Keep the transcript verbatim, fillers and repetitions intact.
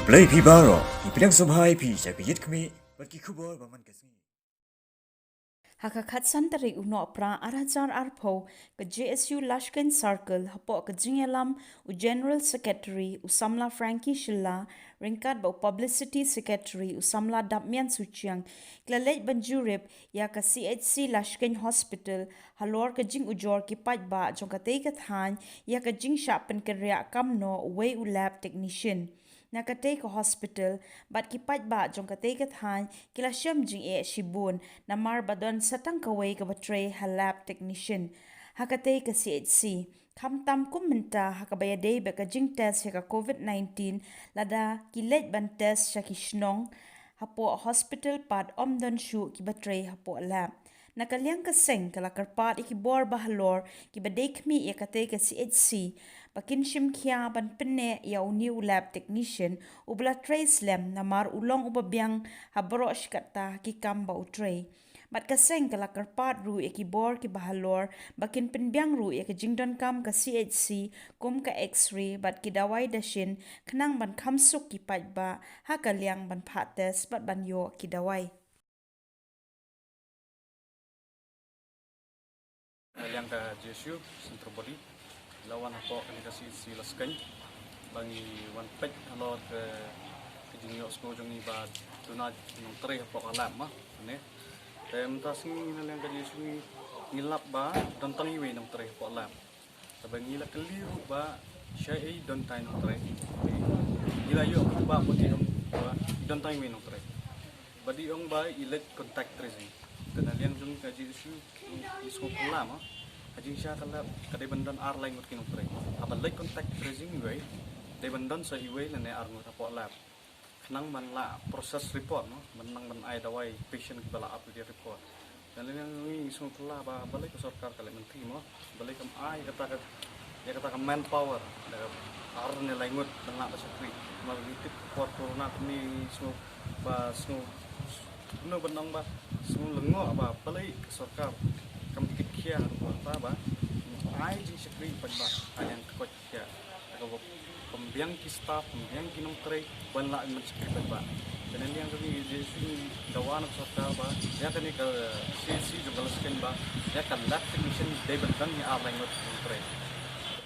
Blei phi baroh, ngi pdiang sngewbha ïa phi sha ka Jied Khmih bad ki khubor ba man ka sngi. Ha ka khatsan tarik u Nohprah ar hajar arphew, ka J S U Lashkein Circle, hapoh ka jingïalam u General Secretary u samla Frankie Shylla ryngkat bad u Publicity Secretary u samla Dapmian Suchiang, ki la leit ban jurip ïa ka C H C Lashkein Hospital halor ka jingujor ki paidbah jong katei ka thaiñ ïa ka jingshah pynkynriah kam noh uwei u lab technician. Na katei ka hospital bad ki paidbah jong katei ka thaiñ ki la shem jingeh shibun namar ba don sa tang kawei kaba trei ha lab technician ha katei ka C H C. Khamtam kum mynta ha kaba ïadei bad ka jingtest ïa ka COVID nineteen, lada ki leit ban test sha ki shnong hapoh hospital pat ym don shuh kiba trei hapoh lab. Na ka liang ka seng ka la kyrpad ïa ki bor bahalor kiba dei khmih ïa katei ka C H C ba kin shim khia ban pynneh ïa une u lab technician uba la trei slem namar u long uba biang ha baroh shi katta ki kam ba u trei. Bad ka seng ka la kyrpad ruh ïa ki bor kiba halor ba kin pynbiang ruh ïa ka jingdonkam ka C H C kum ka X-ray bad ki dawai dashin khnang ban kham suk ki paidbah ha ka liang ban phah test bad ban ïoh ki dawai. Na liang ka J S U Central Body la wan hapoh kane ka C H C Lashkein ba ngi wan peit halor ka, ka jingïohsngew jong ngi ba duna nongtrei hapoh ka lab ma ne. Te mynta sngi na liang ka J S U ngi, ngi lap ba don tang iwei nongtrei hapoh lab. Te ba ngi la kylli ruh ba shaei don tang nongtrei. Ngi la ïoh ba ba ki ong ba don tang iwei nongtrei. Ba dei ong ba i leit contact tracing. Te na liang jong ka J S U ngi sngewphylla ma ha jingshisha ka lab ka dei ban don ar lai ngut ki nongtrei. Haba leit contact tracing iwei dei ban don sa iwei lane ar ngut hapoh lab. Khnang ban lah process report ma ban nang ban ai dawai patient kiba la ap ïa ki report. Te na liang jong ngi sngewphylla ba balei ka sorkar ka leh mynta mo, balei kam ai kata ka, ïa kata ka manpower da ar ne lai ngut ban lah ba shakri. Ma ngi tip por corona kumne ngi sngew ba sngew, no ban ong ba sngew lyngngoh ba balei ka sorkar kam tip khia ruh kata ba ai jingshakri ban ba ai ïa ka koit khia. Kaba pynbiang ki staff, pynbiang ki nongtrei ban lah ban shakri paidbah. Te na liang jong ngi J S U ngi dawa na ka sorkar ba ïa kane ka C H C jong ka Lashkein ba ïa ka lab technician dei ban don hi ar lai ngut nongtrei.